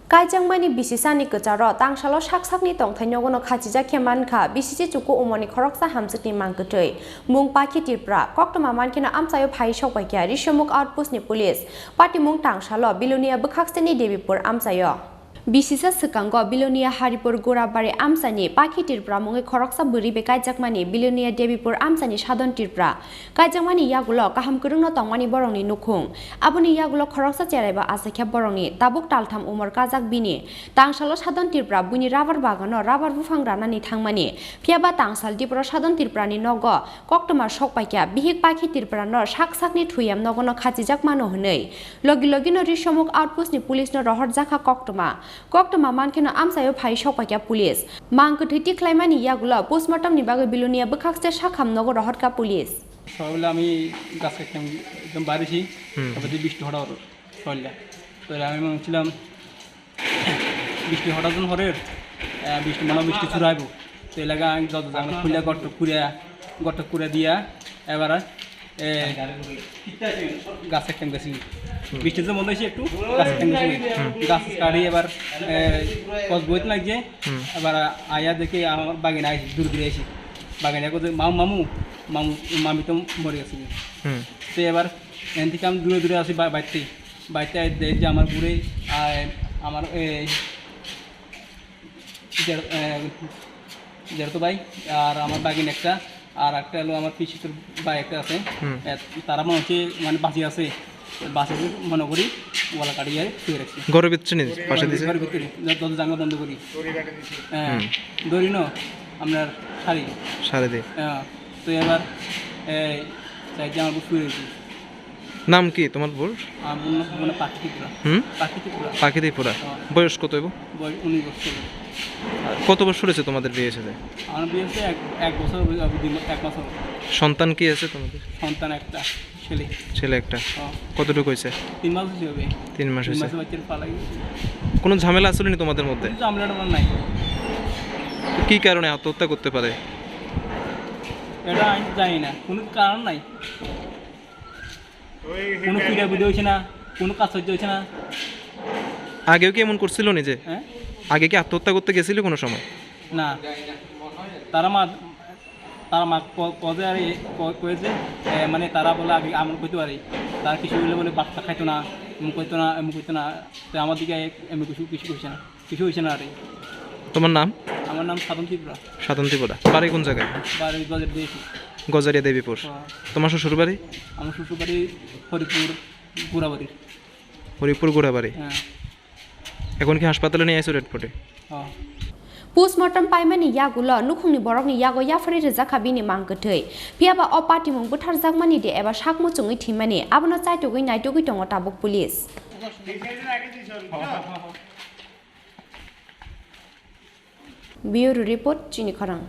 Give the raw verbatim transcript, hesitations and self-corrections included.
Kaijakmani bisisani kwcharo tangsalo sak sakni tongthai nogono khachijak khe mankha bisisi chuku umorni khoroksa hamjwkni mangkwtwi mung Pakhi Tripura. Koktwma mankheno amchaio phai sokpaikha Rishomukh outpost ni police. Patimung tangsalo Bilonia bwkhakseni Debipur amchaio. Bisisa swkango Bilonia Haripur Gurabari amchaini Pakhi Tripura mungwi khoroksa bwrwi bai kaijakmani Bilonia Debipur amchaini Sadon Tripura. Kaijakmani yagulo kaham kwrwngno tongmani borokni nukhung. Aboni yagulo khoroksa cheraibo achaikha borokni tabuk taltham umor kajak bini. Tangsalo Sadon Tripura buini rabar bagano rabar buphang ranani thangmani. Phiyaba tangsal Dipro Sadon Tripurani nogo koktwma sokpaikha bihik Pakhi Tripurano sak sakni thuyam nogono khachijak mano hwnwi. Logi logino Rishomukh outpost ni police no rohorjakha koktwma. Koktwma mankheno amchaio phai sokpaikha police. Mang kwthwi tikhlaimani yagulo postmortem ni bagwi Bilonia bwkhakste sakham nogo rohorkha police. সকালবেলা আমি গাছ কাটতাম, একদম বাড়ি। হুম। তারপরে বৃষ্টি হঠাৎ হলো, সকালটা। তো আমি মনে হচ্ছিলাম বৃষ্টি হঠাৎ যখন হরে, আহ, বৃষ্টি মনে হয় বৃষ্টি শুরু হইব। তো এলাকা আমি যত জানলা খুলে গর্ত খুঁড়ে, গর্ত খুঁড়ে দিয়া এবার, এ, গাছ একটা গেছি। হুম। বৃষ্টি তো বন্ধ হয়েছে একটু, গাছ একটা গেছি। হুম। গাছ কাটি এবার, এ, কত বইতে লাগছে, হুম। এবার আয়া দেখে আমার বাগিনা আইসি, দূর দূরে আইসি। বাগিনা করতে মামু, মামু, মামু, মামি তো মরে গেছে। হুম। তো এবার এখান থেকে আমি দূরে দূরে আছি বা-, বাড়িতে। বাড়িতে আই-, দেখি যে আমার ঘুরে, আহ, আমার, এ, জের-, এ, জেরতো ভাই, আর আমার বাগিন একটা, আর একটা হলো আমার পিসির ভাই একটা আছে। হুম। এ, তারা মনে হচ্ছে মানে বাঁচি আছে। বাঁচি আছে মনে করি গলা কাটিয়ে শুয়ে রাখছি। ঘরের ভিতরে নি, পাশে দিছে? ঘরের ভিতরে, যত জানলা বন্ধ করি। হ্যাঁ, হুম। দড়ি না, আপনার শাড়ি। শাড়ি দিয়ে। হ্যাঁ, তো এবার, এই, চাইতে আমার বউ শুয়ে রয়েছে। নাম কি তোমার বউর? আমার বউর নাম মানে পাখি ত্রিপুরা। হুম? পাখি ত্রিপুরা। পাখি ত্রিপুরা। হ্যাঁ। বয়স কত হইব? বয়স উনিশ বছর। আর কত বছর হয়েছে তোমাদের বিয়ে সাথে? আমার বিয়ে হচ্ছে এক, এক বছর হবে, হবে দুই মা-, এক মাস হবে। সন্তান কি আছে তোমাদের? সন্তান একটা, ছেলে। ছেলে একটা। হ্যাঁ। কতটুকু হয়েছে? তিন মাস হয়েছে হবে। তিন মাস তিন হয়েছে। মাসে বাচ্চার পালাই গেছে। কোনো ঝামেলা আসলে নি তোমাদের মধ্যে? কোনো ঝামেলা টামেলা নাই। তো কি কারণে আত্মহত্যা করতে পারে? এটা আমি জানি না, কোনো কারণ নাই। কোনো পিটাপিটি হয়েছে না, কোনো কাজ হচ্ছে হয়েছে না। আগেও কি এমন করছিল নিজে? হ্যাঁ? আগে কি আত্মহত্যা করতে গেছিল কোনো সময়? না, তারা মা, তারা মা ক-, কজে আর এ-, ক-, কয়েছে, এ, মানে তারা বলে আগে এমন করতে পারে, তারা কিছু হইলে বলে ভাতটা খাইতো না, এমন করতো না, এমন করতো না, তো আমার দিকে এক-, এমন কিছু, কিছু হয়েছে না। কিছু হয়েছে না রে। তোমার নাম? আমার নাম সাধন ত্রিপুরা। সাধন ত্রিপুরা। বাড়ি কোন জায়গায়? বাড়ি গজারিয়া দেবীপুর। গজারিয়া দেবীপুর। হ্যাঁ। তোমার শ্বশুর বাড়ি? আমার শ্বশুর বাড়ি হরিপুর গোড়াবাড়ি। হরিপুর গোড়াবাড়ি। হ্যাঁ। এখন কি হাসপাতালে নিয়ে আইছো রেড ফোর্টে? হ্যাঁ। Postmortem paimani yagulo nukhungni borokni yago yapharwi rwjakha bini mang kwthwi. Phiyaba o patimung butharjakmani de eba sak muchungwi thwimani, abono chaitugwi naitugwi tongo tabuk police. Bureau Report, Chini Khorang.